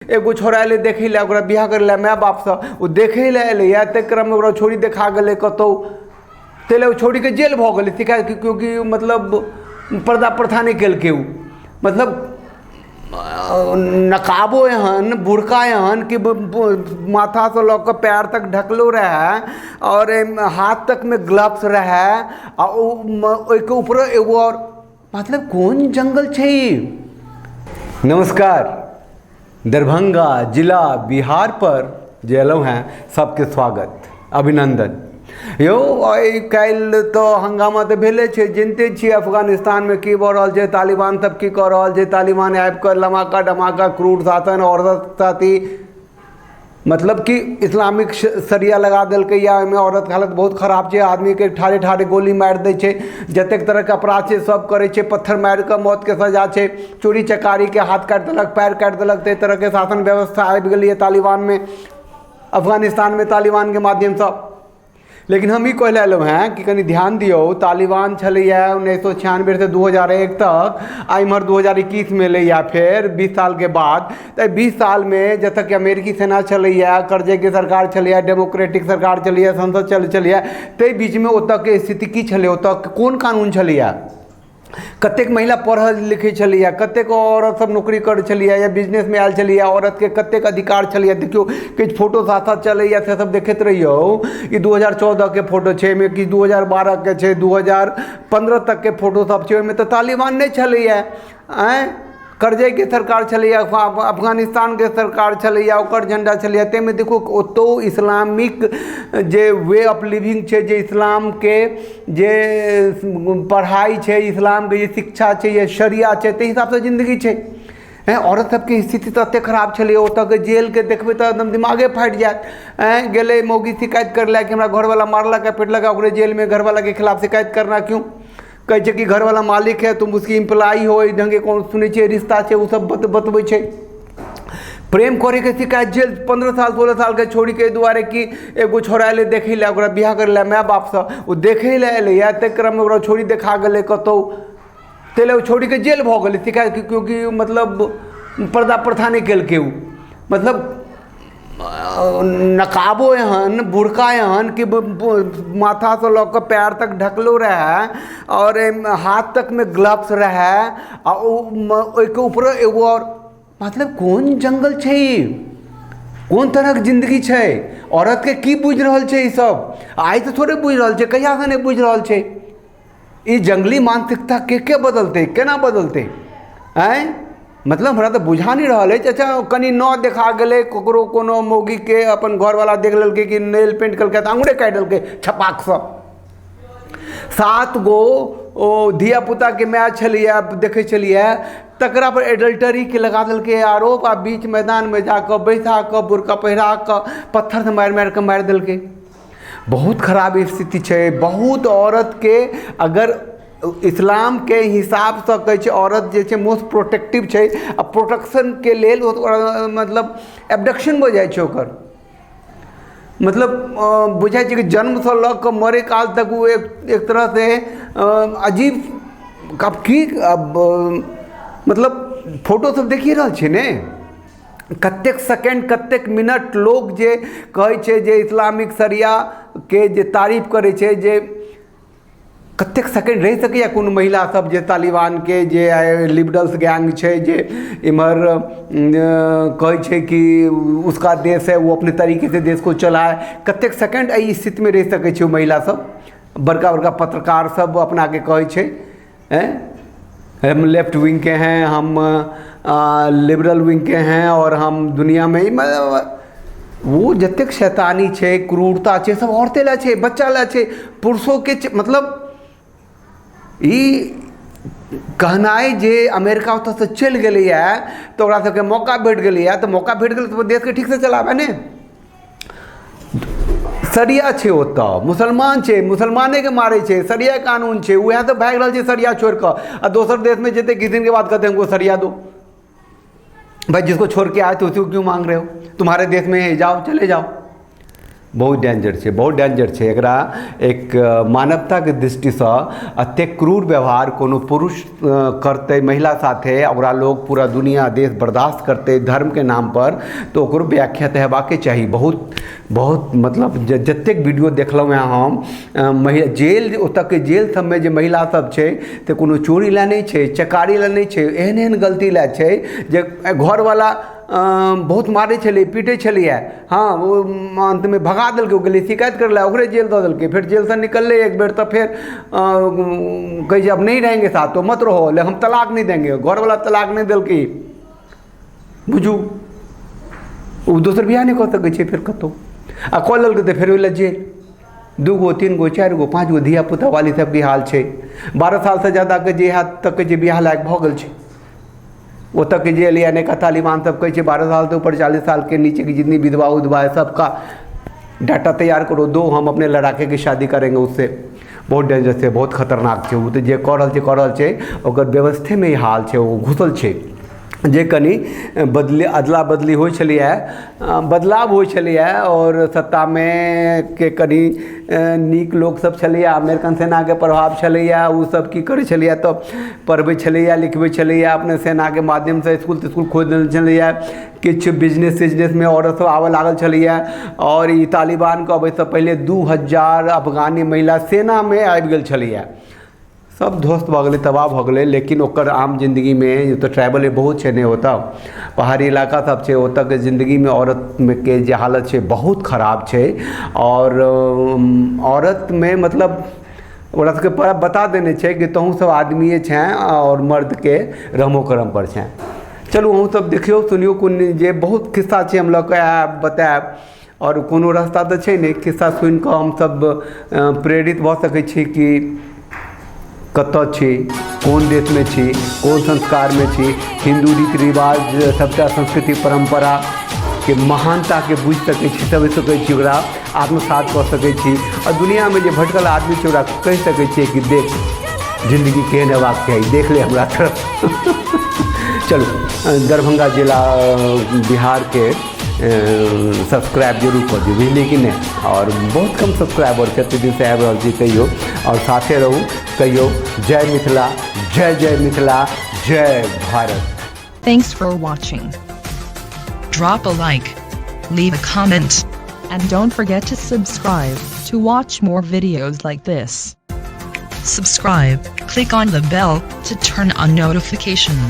एगो छौड़ा एलै देखै लए, ओकरा बियाह करै लए माय बापसँ। ओ देखै लए एलैए, ताहि क्रममे ओकरा छौड़ी देखा गेलै कतहु, ताहि लए ओ छौड़ीके जेल भऽ गेलै। शिकायत क्योंकि मतलब पर्दा प्रथा नहि केलकै ओ। मतलब नकाबो एहन, बुरका एहन कि माथासँ लऽ कऽ पएर तक ढकलो रहए आओर हाथ तकमे ग्लव्स रहए आ ओ ओहिके ऊपरो एगो आओर। मतलब कोन जंगल छै ई? नमस्कार, दरभंगा जिला बिहार पर जे एलहुँ हेँ, सबके स्वागत अभिनन्दन। यौ, आइ काल्हि तऽ हंगामा तऽ भेले छै। जनिते छियै अफगानिस्तानमे की भऽ रहल छै, तालिबान सब की कऽ रहल छै। तालिबान आबि कऽ लमाका डमाका क्रूर शासन, औरत साथी, मतलब कि इस्लामिक शरिया लगा देलकै या ओहिमे औरतके हालत बहुत खराब छै। आदमीके ठाढ़े ठाढ़े गोली मारि दै छै। जतेक तरहके अपराध छै, सब करै छै। पत्थर मारि कऽ मौतके सजा छै। चोरी चकारीके हाथ काटि देलक, पैर काटि देलक। ताहि तरहके शासन व्यवस्था आबि गेलैए तालिबानमे, अफगानिस्तानमे तालिबानके माध्यमसँ। लेकिन हम ई कहै लए एलहुँ हेँ कि कनि ध्यान दियौ। तालिबान छलैए 1996सँ 2001 तक आ इम्हर 2021मे एलैए फेर 20 सालके बाद। तऽ 20 सालमे जतऽ कि अमेरिकी सेना छलैए, करजइके सरकार छलैए, डेमोक्रेटिक सरकार छलैए, संसद चलै छलैए, ताहि बीचमे ओतऽके स्थिति की छलै? ओतऽ कोन कानून छलैए? कतेक महिला पढ़ल लिखै छलैए? कतेक औरत सब नौकरी करै छलैए या बिजनेसमे आयल छलैए? औरतके कतेक अधिकार छलैए? देखियौ, किछु फोटो साथ साथ चलैए, से सब देखैत रहियौ। ई 2014के फोटो छै। एहिमे किछु 2012के छै, 2015 तकके फोटो सब छै। ओहिमे तऽ तालिबान नहि छलैए। आँय, करजइके सरकार छलैए, अफगानिस्तानके सरकार छलैए, ओकर झण्डा छलैए। ताहिमे देखू, ओतहु इस्लामिक जे वे ऑफ लिविंग छै, जे इस्लामके जे पढ़ाइ छै, इस्लामके जे शिक्षा छै या शरिया छै, ताहि हिसाबसँ जिन्दगी छै। आँय, औरत सबके स्थिति तऽ एतेक खराब छलैए। ओतऽके जेलके देखबै तऽ एकदम दिमागे फाटि जायत। आँय, गेलै मौगी शिकायत करै लए कि हमरा घरवला मारलक, पिटलक। ओकरे जेलमे घरवलाके खिलाफ शिकायत करना क्यों? कहै छै कि घरवला मालिक है, तुम उसकी इम्प्लाई हो। एहि ढङ्गके कोन सुनै छियै रिश्ता छै? ओसभ बतबै छै। प्रेम करैके शिकायत जेल, 15 साल 16 सालके छौड़ीके, एहि दुआरे कि एगो छौड़ा एलै देखै लए, ओकरा बियाह करै लए माय बापसँ। ओ देखै लए एलैए, ताहि क्रममे ओकरा छौड़ी देखा गेलै कतहु, ताहि लए ओ छौड़ीके जेल भऽ गेलै। शिकायत क्योंकि मतलब पर्दा प्रथा नहि केलकै ओ। मतलब नकाबो एहन, बुरका एहन कि माथासँ लऽ कऽ पएर तक ढकलो रहए आओर हाथ तकमे ग्लव्स रहए आ ओ ओहिके ऊपरो एगो आओर। मतलब कोन जंगल छै ई? कोन तरहक जिन्दगी छै? औरतके की बुझि रहल छै ईसभ? आइ तऽ थोड़े बुझि रहल छै, कहियासँ नहि बुझि रहल छै? ई जङ्गली मानसिकता के बदलतै? केना बदलतै? आँय, मतलब हमरा तऽ बुझा नहि रहल अछि। अच्छा, कनि नह देखा गेलै ककरो, कोनो मौगीके अपन घरवला देख लेलकै कि नेल पेंट केलकै, तऽ आङ्गुरे काटि देलकै छपाकसँ। सात गो ओ धियापुताके माय छलैए, देखै छलियै, तकरा पर एडल्टरीके लगा देलकै आरोप आ बीच मैदानमे जा कऽ बैसा कऽ, बुरका पहिरा कऽ, पत्थरसँ मारि मारि कऽ मारि देलकै। बहुत खराब स्थिति छै। बहुत औरतके अगर इस्लामके हिसाबसँ कहै छै, औरत जे छै मोस्ट प्रोटेक्टिव छै आ प्रोटेक्शनके लेल ओकरा मतलब एबडक्शन भऽ जाइ छै ओकर। मतलब बुझाइ छै कि जन्मसँ लऽ कऽ मरै काल तक ओ एक तरहसँ अजीब। आब की मतलब, फोटो सब देखिए रहल छियै ने, कतेक सेकेण्ड, कतेक मिनट। लोक जे कहै छै जे इस्लामिक शरियाके जे तारीफ करै छै, जे कतेक सेकेण्ड रहि सकैए कोनो महिला सब जे तालिबानके जे लिबरल्स गैंग छै, जे इमहर कहै छै कि उसका देश है, वो अपने तरीके से देश को चलाए, कतेक सेकेण्ड एहि स्थितिमे रहि सकै छै ओ महिला सब? बड़का बड़का पत्रकार सब अपनाके कहै छै, आँय, हम लेफ्ट विंग के हैं, हम लिबरल विंग के हैं और हम दुनिया में ही। ओ जतेक शैतानी छै, क्रूरता छै, सब औरते लए छै, बच्चा लए छै, पुरुषोके छै। मतलब ई कहनाइ जे अमेरिका ओतऽसँ चलि गेलैए तऽ ओकरा सबके मौका भेट गेलैए, तऽ मौका भेट गेलै तऽ देशके ठीकसँ चलाबै ने। सरिया छै ओतऽ, मुसलमान छै, मुसलमानेके मारै छै, सरिया कानून छै। उएह तऽ भागि रहल छै सरिया छोड़ि कऽ आ दोसर देशमे जेतै, किछु दिनके बाद कहतै, हमको सरिया दो। भाई, जिसको छोड़ के आए थे, उसी को क्यों मांग रहे हो? तुम्हारे देश में है, जाओ, चले जाओ। बहुत डेंजर छै, बहुत डेंजर छै। एकरा एक मानवताके दृष्टिसँ एतेक क्रूर व्यवहार कोनो पुरुष करतै महिला साथे, ओकरा लोग पूरा दुनिया देश बर्दाश्त करतै धर्मके नामपर, तऽ ओकरो व्याख्या तऽ हेबाके चाही। बहुत बहुत मतलब जतेक वीडियो देखलहुँ हेँ हम, महिला जेल, ओतऽके जेल सबमे जे महिला सब छै, तऽ कोनो चोरी लए नहि छै, चकारी लए नहि छै, एहन एहन गलती लए छै जे घरवला बहुत मारै छलै, पीटै छलैए। हँ, ओ अन्तमे भगा देलकै। ओ गेलै शिकायत करै लए, ओकरे जेल दऽ देलकै। फेर जेलसँ निकललै एक बेर तऽ फेर कहै छै, अब नहीं रहेंगे साथ तो मत रहो, ले हम तलाक नहीं देंगे। घरवला तलाक नहि देलकै। बुझू, ओ दोसर बियाह नहि कऽ सकै छै फेर कतहु, आ कऽ लेलकै तऽ फेर ओहि लए जेल। 2 गो, 3 गो, 4 गो, 5 गो धिया पुता वाली सबके हाल छै। 12 सालसँ ज्यादाके जे हैत तकके जे बियाह लायक भऽ गेल छै, ओतऽ के जे एलैए नयका तालिबान सब, कहै छै 12 साल से ऊपर, 40 साल के नीचे की जितनी विधवा उधवा है, सबका डाटा तैयार करो, दो, हम अपने लड़ाके की शादी करेंगे उससे। बहुत डेंजर छै, बहुत खतरनाक छै। ओ तऽ जे कऽ रहल छै, कऽ रहल छै। ओकर व्यवस्थेमे ई हाल छै, ओ घुसल छै। जे कनि बदली, अदला बदली होइ छलैए, बदलाव होइ छलैए आओर सत्तामे के कनि नीक लोकसभ छलैए, अमेरिकन सेनाके प्रभाव छलैए, ओसभ की करै छलैए तऽ पढ़बै छलैए, लिखबै छलैए, अपने सेनाके माध्यमसँ इसकुल तिस्कुल खोलि देने छलैए। किछु बिजनेस तिजनेसमे औरत सब आबऽ लागल छलैए। आओर ई तालिबानके अबैसँ पहिले 2000 अफगानी महिला सेनामे आबि गेल छलैए। सब ध्वस्त भऽ गेलै, तबाह भऽ गेलै। लेकिन ओकर आम जिन्दगीमे तऽ ट्राइबल बहुत छै ने ओतऽ, पहाड़ी इलाका सब छै, ओतऽके जिन्दगीमे औरतके जे हालत छै, बहुत खराब छै। आओर औरतमे मतलब ओकरा सबके बता देने छै कि तोहूँ सब आदमिए छेँ आओर मर्दके रहमो करम पर छेँ। चलू, अहूँ सब देखियौ, सुनियौ। कोन जे बहुत खिस्सा छै, हम लऽ कऽ आयब, बतायब। आओर कोनो रास्ता तऽ छै नहि। खिस्सा सुनि कऽ हमसब प्रेरित भऽ सकै छी कि कतऽ छी, कोन देशमे छी, कोन संस्कारमे छी। हिन्दू रीति रिवाज, सभटा संस्कृति परम्पराके महानताके बुझि सकै छी, समझि सकै छी, ओकरा आत्मसात कऽ सकै छी आओर दुनिआँमे जे भटकल आदमी छै, ओकरा कहि सकै छियै कि देख, जिन्दगी केहन हेबाक चाही, देख ले हमरा तरफ। चलू, दरभंगा जिला बिहारके सब्सक्राइब जरूर कऽ दियौ, बुझलियै कि नहि? आओर बहुत कम सब्सक्राइबर छै, एतेक दिनसँ आबि रहल छी तैयो। आओर साथे रहू। कहियौ, जय मिथिला, जय जय मिथिला, जय Bharat. Thanks for watching. Drop a like, leave a comment, and don't forget to subscribe to watch more videos like this. Subscribe, click on the bell to turn on notifications.